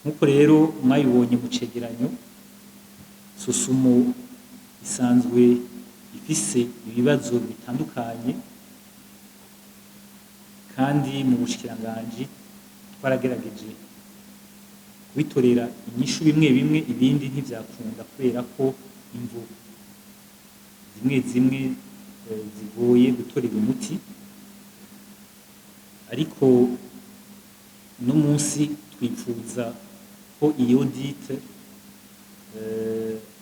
Nk'uko rero mwabibonye mu cegeranyo, SOSUMO isanzwe ifise ibibazo bitandukanye, kandi mu bushikiranganji twaragerageje kubitorera inyishu bimwe bimwe, ibindi ntivyakunda kubera ko imvo zimwe zimwe zigoye gutorera umuti. Ariko uno munsi twipfuza ko iyi audit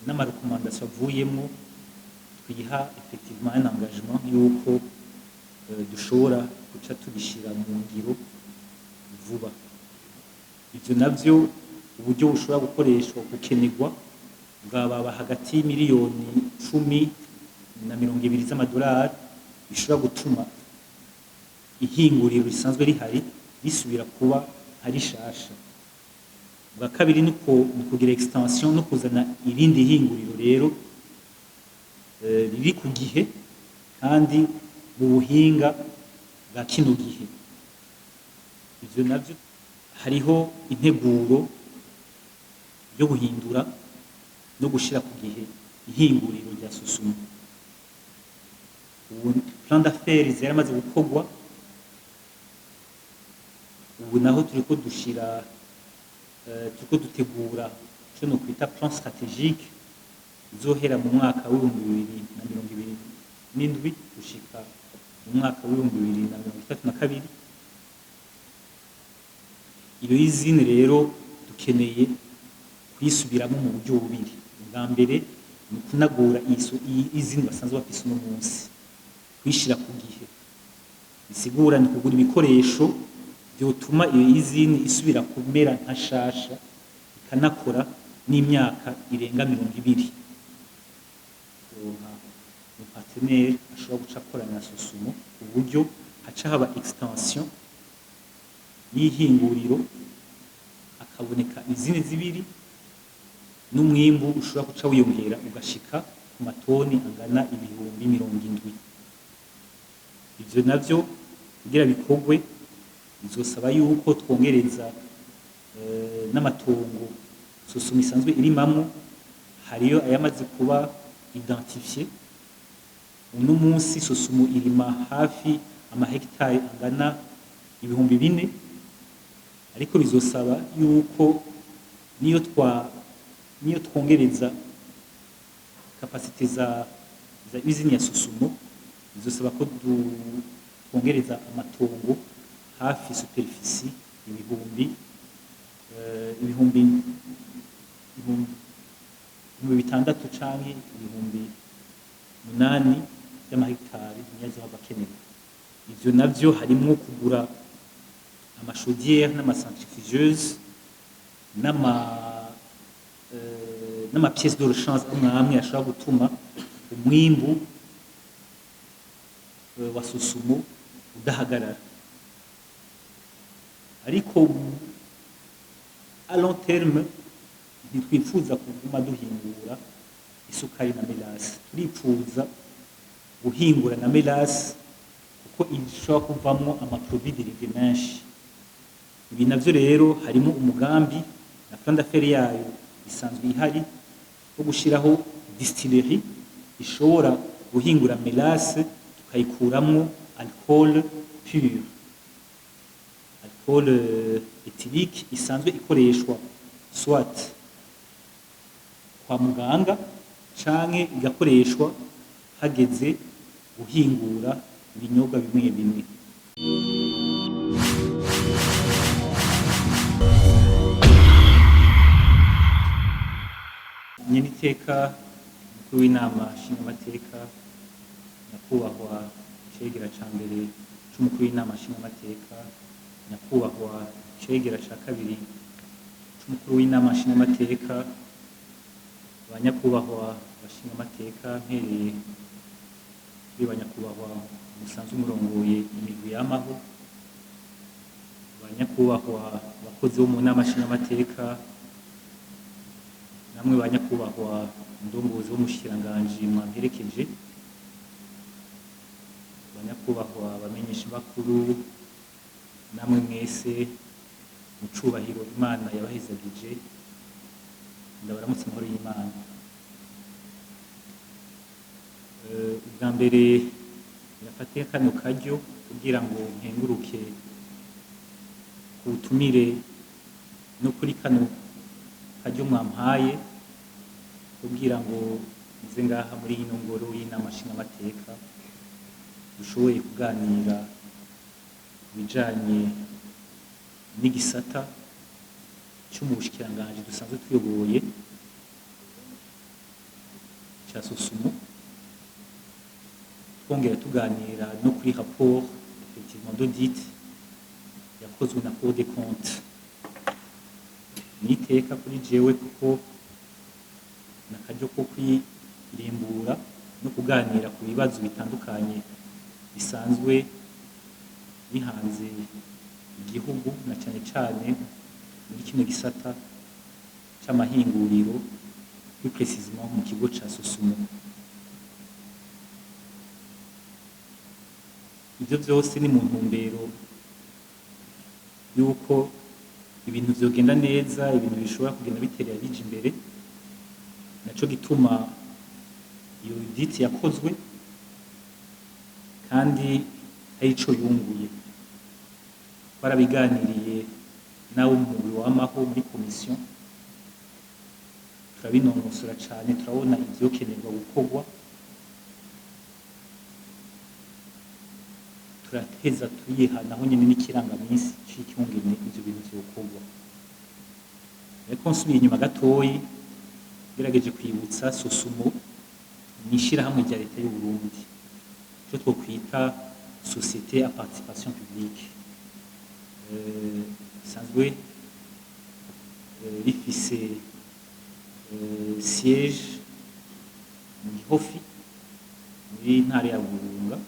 n'ama recommandations avuyemwo twiha effectivement un engagement yuko dushobora guca tubishira mu ngiro vuba. Ivyo navyo, uburyo bushobora gukoreshwa gukenerwa bwababa hagati y'imiliyoni 10 na 20 z'amadolari, bishobora gutuma ihinguriro risanzwe rihari risubira kuba nka rishasha. Bwa kabiri ni kugira extension no kuzana irindi hinguriro rero riri ku gihe kandi mu buhinga bwa kino gihe. Ivyo navyo hariho integuro yo guhindura no gushira ku gihe ihinguriro rya SOSUMO. Ubu plan d'affaires yaramaze gukorwa, ubu naho turiko dushira turiko dutegura ico nokwita plan stratégique izohera mu mwaka w'2027 gushika mu mwaka w'2032. Iyo usine rero dukeneye kuyisubiramo mu buryo bubiri. Ubwa mbere ni ukunagura iyi usine basanzwe bafise uno munsi, kuyishira ku gihe, bisigura ni kugura ibikoresho vyotuma iyo usine isubira kumera nka shasha, ikanakora n'imyaka irenga 20. Kuronka umu partenaire ashobora guca akorana na SOSUMO ku buryo haca haba extension y'ihinguriro, hakaboneka usine zibiri n'umwimbu ushobora guca wiyongera ugashika ku matoni angana 70,000. Ivyo navyo kugira bikorwe bizosaba yuko twongereza n'amatongo SOSUMO isanzwe irimamwo. Hariyo ayamaze kuba identifié. Uno munsi SOSUMO irima hafi amahegitari angana 4000, ariko bizosaba yuko niyo twongereza capacité za usine ya SOSUMO, bizosaba ko twongereza amatongo hafi superficie ibihumbi 6000 canke 8000 vy'amahegitari niyo azohava akenerwa. Ivyo navyo harimwo kugura ama chaudières n'ama centrifugeuses n'ama pièces de rechange amwe amwe ashobora gutuma umwimbu wa SOSUMO udahagarara. Ariko à long terme ntitwifuza kuguma duhingura isukari na mélasse, turipfuza guhingura na mélasse kuko ishobora kuvamwo ama produits dérivés menshi. Ibi navyo rero harimo umugambi na plan d'affaires yayo isanzwe ihari wo gushiraho distillerie ishobora guhingura mélasse, tukayikuramwo alcool pur, alcool éthylique isanzwe ikoreshwa soit kwa muganga canke igakoreshwa hageze guhingura ibinyobwa bimwe bimwe. Nyeniteka mukuru w'Inama Nshingamateka, nyakubahwa cegera ca mbere c'umukuru w'Inama Nshingamateka, nyakubahwa cegera ca kabiri c'umukuru w'Inama Nshingamateka, banyakubahwa bashingamateka, mpereye kuri banyakubahwa musanzwe murongoye imigwi yamaho, banyakubahwa abakozi bo mu Nama Nshingamateka, namwe banyakubahwa ndongozi w'umushikiranganji mwamperekeje, banyakubahwa bamenyesha makuru, namwe mwese Mu cubahiro Imana yabahezagije, ndabaramutse amahoro y'Imana. Ubwa mbere nafate kano karyo kugira ngo nkenguruke ku butumire no kuri kano karyo mwampaye kugira ngo nze ngaha muri ino ngoro y'inama nshingamateka, dushoboye kuganira ku bijanye n'igisata cyo mu bushikiranganji dusanzwe tuyoboye ca SOSUMO, twongera tuganira no kuri rapport effectivement d'audit yakozwe na Cour des comptes. Ni iteka kuri jewe kuko nakaryo ko kwirimbura no kuganira ku bibazo bitandukanye bisanzwe bihanze igihugu, na cane cane muri kino gisata c'amahinguriro, plus précisément mu kigo ca SOSUMO. Ivyo vyose ni mu ntumbero yuko ibintu vyogenda neza, ibintu bishobora kugenda biterera bija imbere. Naco gituma iyo audit yakozwe kandi hari ico yunguye. Twarabiganiriye nawe mu mugwi wamaho muri komisiyo, turabinonosora cane, turabona ivyokenerwa gukorwa, turaheza turiha naho nyene n'ikirangaminsi c'ikungene ivyo bintu vyokorwa. Ariko nsubiye inyuma gatoyi, ngerageje kwibutsa, SOSUMO ni ishirahamwe rya leta y'u Burundi, ico twokwita société à participation publique, isanzwe rifise siège mu Gihofi muri ntara ya Burunga.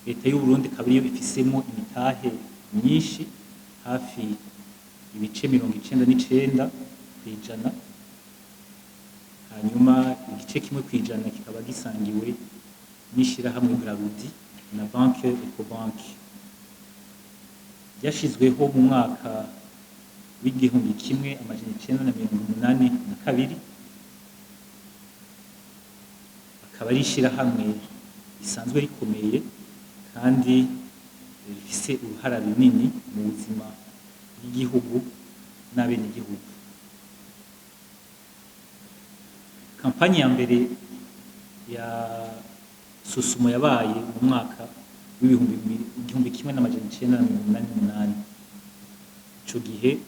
Leta y'u Burundi ikaba ariyo ifisemo imitahe myinshi, hafi ibice 99%, hanyuma igice 1% kikaba gisangiwe n'ishirahamwe Brarudi na banke Ecobank. Ryashizweho mu mwaka w'1982, akaba ari ishirahamwe risanzwe rikomeye kandi rifise uruhara runini mu buzima bw'igihugu n'abenegihugu. Kampanye ya mbere ya SOSUMO yabaye mu mwaka w'ibihumbi 1988. Ico gihe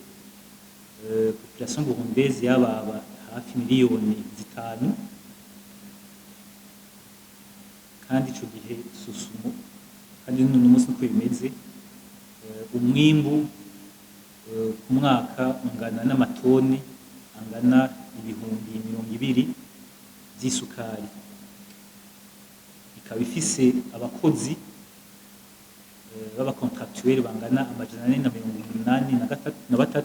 population burundaise yababa hafi miliyoni 5, kandi ico gihe SOSUMO, kandi n'uno munsi niko bimeze, umwimbu ku mwaka ungana n'amatoni angana 20,000 vy'isukari. Ikaba ifise abakozi b'abacontractuels bangana 483,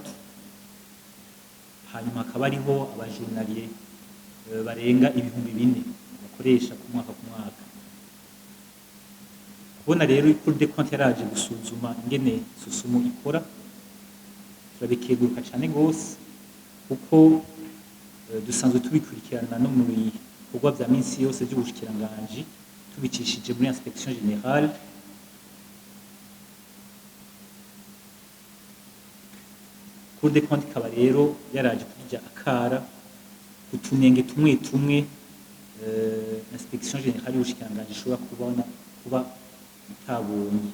hanyuma hakaba hariho abajournalier barenga 4000 bakoresha ku mwaka ku mwaka. Kubona rero Cour des comptes yaraje gusuzuma ingene SOSUMO ikora, turabikeguruka cane gose, kuko dusanzwe tubikurikirana no mu bikorwa vya minsi yose vy'ubushikiranganji, tubicishije muri inspection générale. Cour des comptes ikaba rero yaraje kurya akara utunenge tumwe tumwe inspection générale y'ubushikiranganji ishobora kubona kuba itabonye.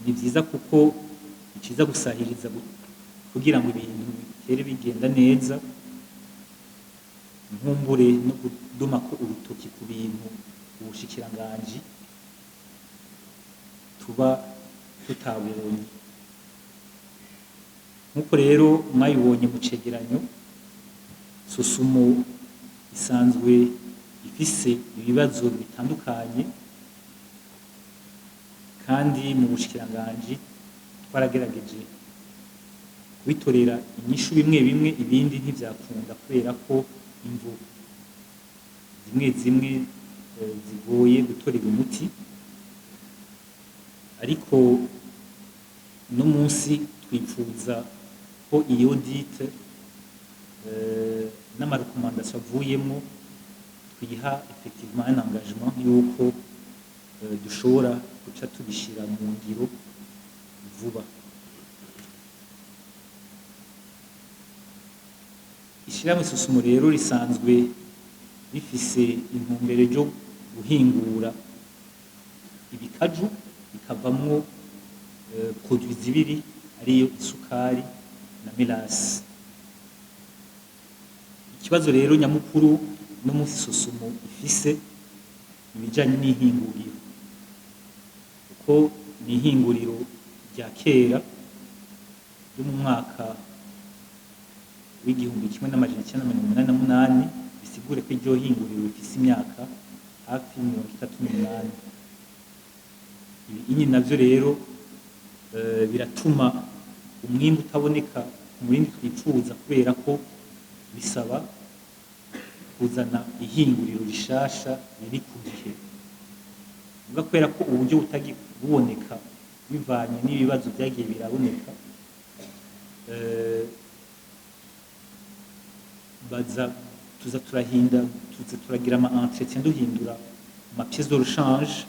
Ni vyiza kuko ikiza gusahiriza kugira ngo ibintu bitere bigenda neza, nkumbure no kudumako urutoki ku bintu ubushikiranganji tuba tutabonye. Nkuko rero mwayibonye mu cegeranyo, SOSUMO isanzwe ifise ibibazo bitandukanye, kandi mu bushikiranganji twaragerageje kubitorera inyishu bimwe bimwe, ibindi ntivyakunda kubera ko imvo zimwe zimwe zigoye gutorera umuti. Ariko Uno munsi twipfuza ko iyi audit n'ama recommandations avuyemwo twiha effectivement un engagement yuko dushobora guca tubishira mu ngiro vuba. Ishirahamwe SOSUMO rero risanzwe rifise intumbero ryo guhingura ibikaju bikavamwo produits zibiri, ariyo isukari na mélasse. Ikibazo rero nyamukuru no munsi SOSUMO ifise ibijanye n'ihinguriro, kuko ni ihinguriro rya kera ryo mu mwaka w'1988, bisigure ko iryo hinguriro rifise imyaka hafi 38. Ibi inyi navyo rero biratuma umwimbu utaboneka ku murindi twipfuza, kubera ko bisaba kuzana ihinguriro rishasha riri ku gihe. Muga kubera ko uburyo butagiye buboneka bivanye n'ibibazo vyagiye biraboneka, baza tuza turahinda, tuza turagira ama entretien, duhindura ama pièces de rechange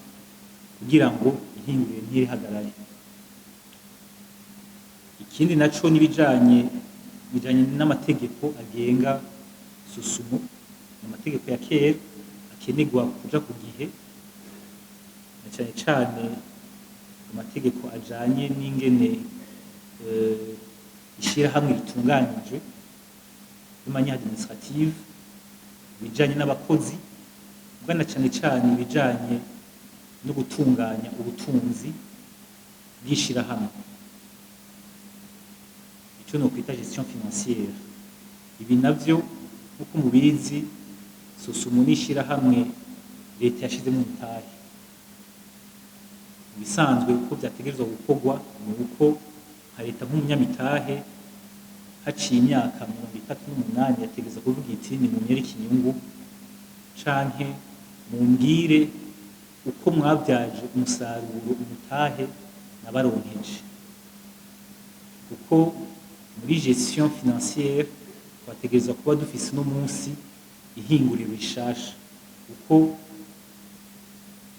kugira ngo ihinguriro ntirihagarare. Ikindi naco nibijanye bijanye n'amategeko agenga SOSUMO, amategeko ya kera akenerwa kuja ku gihe, na cane cane amategeko ajanye n'ingene ishirahamwe ritunganije de manière administrative, ibijanye n'abakozi, ubwo na cane cane ibijanye no gutunganya ubutunzi bw'ishirahamwe, ico nokwita gestion financière. Ibi navyo, nkuko mubizi, SOSUMO n'ishirahamwe leta yashizemo umutahe. Mu bisanzwe uko vyategerezwa gukorwa ni uko nka leta nk'umunyamitahe haciye imyaka 38 yategerezwa kuvuga iti: "Nimunyereke inyungu canke mumbwire uko mwabyaje umusaruro umutahe nabaronkeje." Kuko muri gestion financière twategerezwa kuba dufise uno munsi ihinguriro rishasha,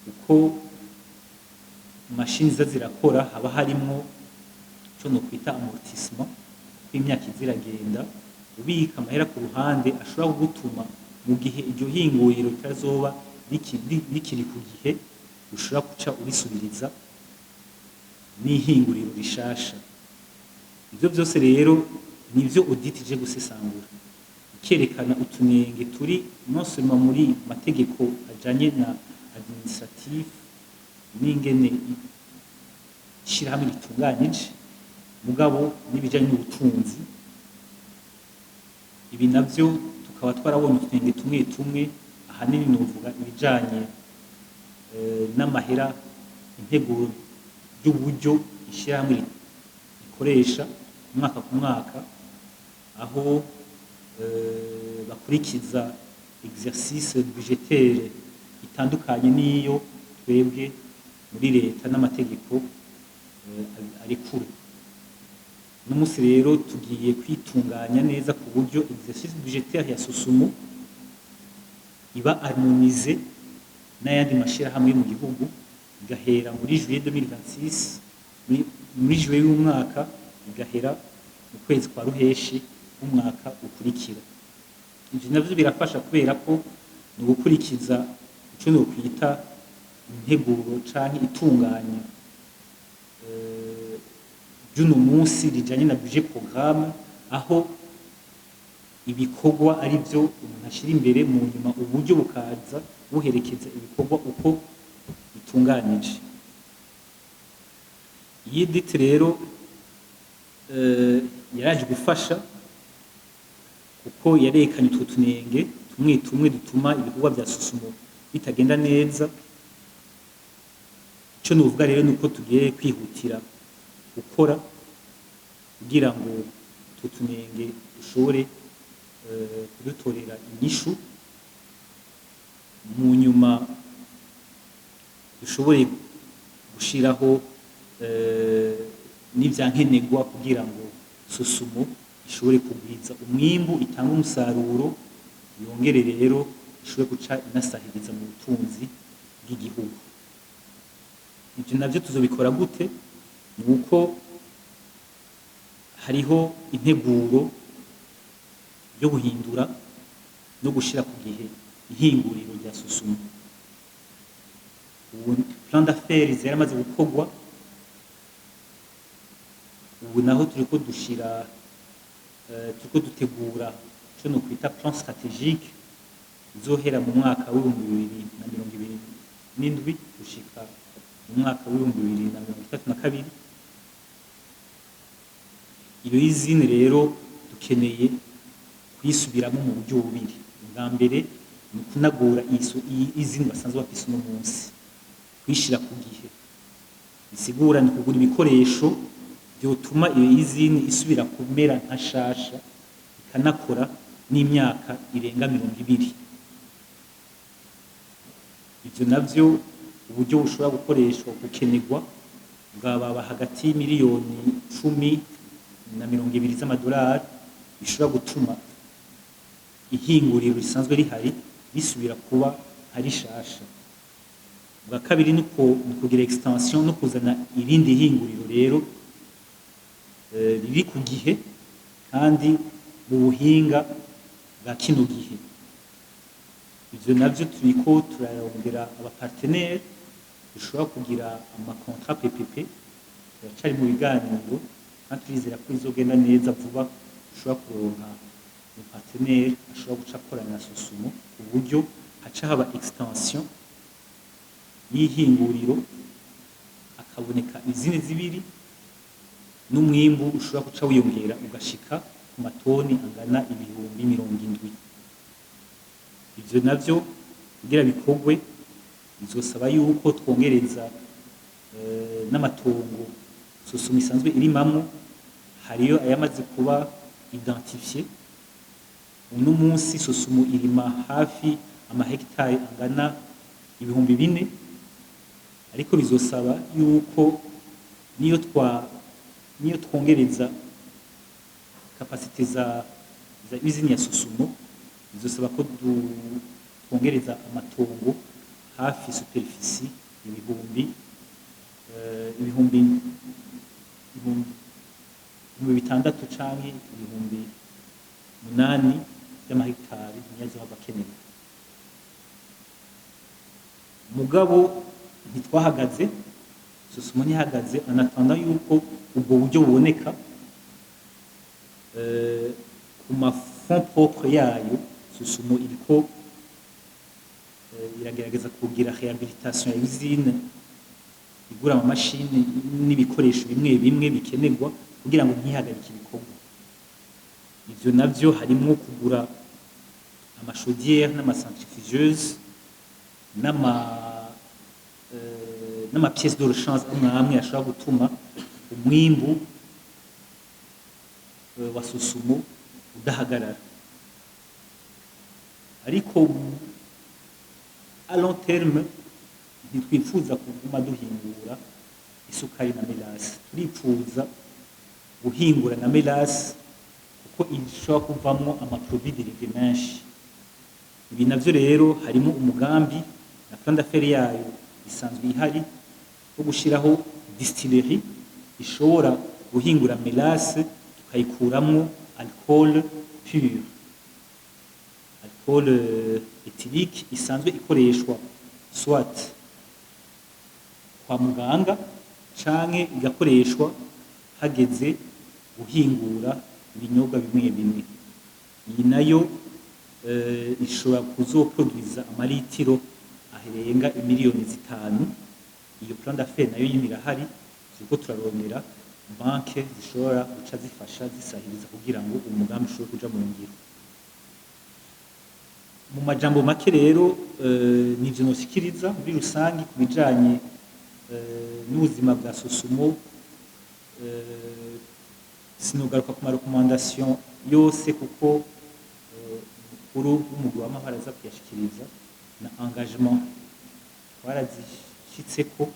uko mashini ziza zirakora haba harimwo ico nokwita amortissement, ko imyaka iza iragenda ubika amahera ku ruhande ashobora kugutuma mu gihe iryo hinguriro ritazoba rikiri ku gihe, ushobora guca urisubiriza n'ihinguriro rishasha. Ivyo vyose rero nivyo audit ije gusesangura, ikerekana utunenge turi non seulement muri mategeko ajanye na administratif n'ingene ishirahamwe ritunganije, mugabo n'ibijanye n'ubutunzi. Ibi navyo tukaba twarabonye utunenge tumwe tumwe, ahanini novuga ibijanye n'amahera, integuro y'uburyo ishirahamwe rikoresha umwaka ku mwaka, aho bakurikiza exercice budgétaire itandukanye n'iyo twebwe muri leta n'amategeko arekura. Uno munsi rero tugiye kwitunganya neza ku buryo exercice budgétaire ya SOSUMO iba harmonisée n'ayandi mashirahamwe yo mu gihugu, igahera muri juillet 2026, muri juillet y'umwaka, igahera mu kwezi kwa ruheshi w'umwaka ukurikira. Ivyo navyo birafasha kubera ko ni ugukurikiza ico nokwita integuro canke itunganya ry'uno munsi rijanye na budget programme, aho ibikorwa ari byo umuntu ashira imbere, mu nyuma uburyo bukaza buherekeza ibikorwa uko bitunganije. Iyi audit rero yaraje gufasha kuko yarekanye utwo tunenge tumwe tumwe dutuma ibikorwa vya SOSUMO bitagenda neza. Ico novuga rero nuko tugiye kwihutira gukora kugira ngo utwo tunenge dushobore kudutorera inyishu, mu nyuma dushobore gushiraho N'ivyankenerwa kugira ngo SOSUMO ishobore kugwiza umwimbu, itange umusaruro, yongere rero ishobore guca inasahiriza mu butunzi bw'igihugu. Ivyo navyo tuzobikora gute? Ni uko hariho integuro yo guhindura no gushira ku gihe ihinguriro rya SOSUMO. Ubu plan d'affaires yaramaze gukorwa. Ubu naho turiko dushira turiko dutegura ico nokwita plan stratégique izohera mu mwaka w'2027 gushika mu mwaka w'2032. Iyo usine rero dukeneye kuyisubiramo mu buryo bubiri. Ubwa mbere ni ukunagura iyi usine basanzwe bafise uno munsi, kuyishira ku gihe, bisigura ni kugura ibikoresho vyotuma iyo usine isubira kumera nka shasha, ikanakora n'imyaka irenga 20. Ivyo navyo, uburyo bushobora gukoreshwa gukenerwa bwababa hagati y'imiliyoni 10 na 20 z'amadolari, bishobora gutuma ihinguriro risanzwe rihari risubira kuba nka rishasha. Ubwa kabiri ni kugira extension no kuzana irindi hinguriro rero riri ku gihe kandi mu buhinga bwa kino gihe. Ivyo navyo turiko turarondera aba partenaires dushobora kugira ama contrat PPP. Turacari mu biganiro kandi turizera ko bizogenda neza vuba, dushobora kuronka umu partenaire ashobora guca akorana na SOSUMO ku buryo haca haba extension y'ihinguriro, hakaboneka izindi zibiri, n'umwimbu ushobora guca wiyongera ugashika ku matoni angana 70,000. Ivyo navyo kugira bikorwe bizosaba yuko twongereza n'amatongo SOSUMO isanzwe irimamwo. Hariyo ayamaze kuba identifié. Uno munsi SOSUMO irima hafi amahegitari angana 4000, ariko bizosaba yuko niyo twongereza capacité za usine ya SOSUMO, bizosaba ko twongereza amatongo hafi superficie 6000 canke 8000 vy'amahegitari, niyo azohava akenewe. Mugabo ntitwahagaze, SOSUMO ntihagaze. En attendant yuko ubwo buryo buboneka, ku ma fonds propres yayo, SOSUMO iriko iragerageza kugira réhabilitation ya usine, igura amamashini n'ibikoresho bimwe bimwe bikenerwa kugira ngo ntihagarike ibikorwa. Ivyo navyo harimwo kugura ama chaudières n'ama centrifugeuses n'ama pièces de rechange amwe amwe ashobora gutuma umwimbu wa SOSUMO udahagarara. Ariko à long terme ntitwifuza kuguma duhingura isukari na mélasse, turipfuza guhingura na mélasse kuko ishobora kuvamwo ama produits dérivés menshi. Ibi navyo rero harimo umugambi na plan d'affaires yayo isanzwe ihari wo gushiraho distillerie ishobora guhingura mélasse, tukayikuramwo alcool pur, alcool éthylique isanzwe ikoreshwa soit kwa muganga canke igakoreshwa hageze guhingura ibinyobwa bimwe bimwe. Iyi nayo ishobora kuzoproduiza amaritiro arenga imiliyoni 5. Iyo plan d'affaires nayo nyene irahari, turiko turarondera banke zishobora guca zifasha, zisahiriza kugira ngo umugambi ushobore kuja mu ngiro. Mu majambo make rero, nivyo noshikiriza muri rusangi ku bijanye n'ubuzima bwa SOSUMO. Sinogaruka ku ma recommandations yose kuko umukuru w'umugwi w'amahoro aza kuyashikiriza, na engagement twarazishitseko.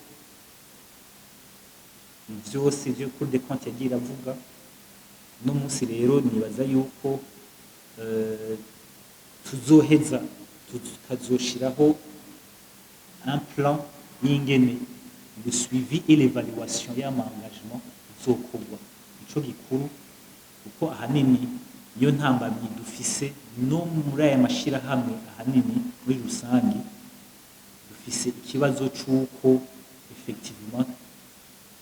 Vyose ivyo Cour des comptes yagiye iravuga no munsi rero, nibaza yuko tuzoheza tukazoshiraho un plan y'ingene le suivi et l'évaluation y'ama engagement izokorwa. Ico gikuru, kuko ahanini iyo ntambamyi dufise no muri aya mashirahamwe, ahanini muri rusangi dufise ikibazo c'uko effectivement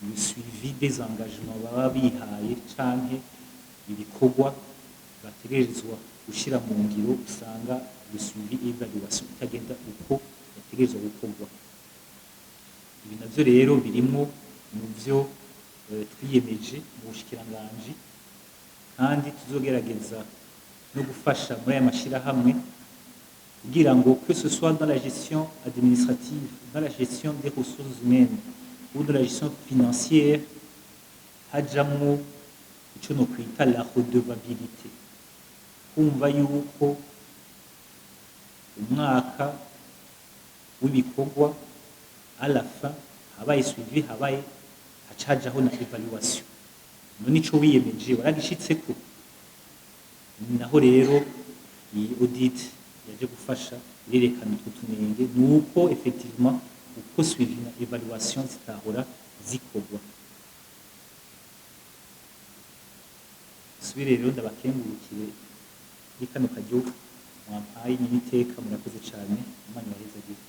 le suivi des engagements baba bihaye canke ibikorwa bategerezwa gushira mu ngiro, usanga le suivi et évaluation itagenda uko yategerezwa gukorwa. Ibi navyo rero birimwo mu vyo twiyemeje mu bushikiranganji, kandi tuzogerageza no gufasha muri aya mashirahamwe kugira ngo, que ce soit dans la gestion administrative, dans la gestion des ressources humaines ou dans la gestion financière, hajamwo ico nokwita la redevabilité, kumva yuko umwaka w'ibikorwa, à la fin habaye suivi, habaye haca hajaho na évaluation. None ico wiyemeje waragishitseko? Ni naho rero iyi audit yaje gufasha, irerekana utwo tunenge, nuko effectivement uko suivi na évaluation zitahora zikorwa. Subire rero ndabakengurukire kuri kano karyo mwampaye nyine iteka. Murakoze cane, Imana ibahezagire.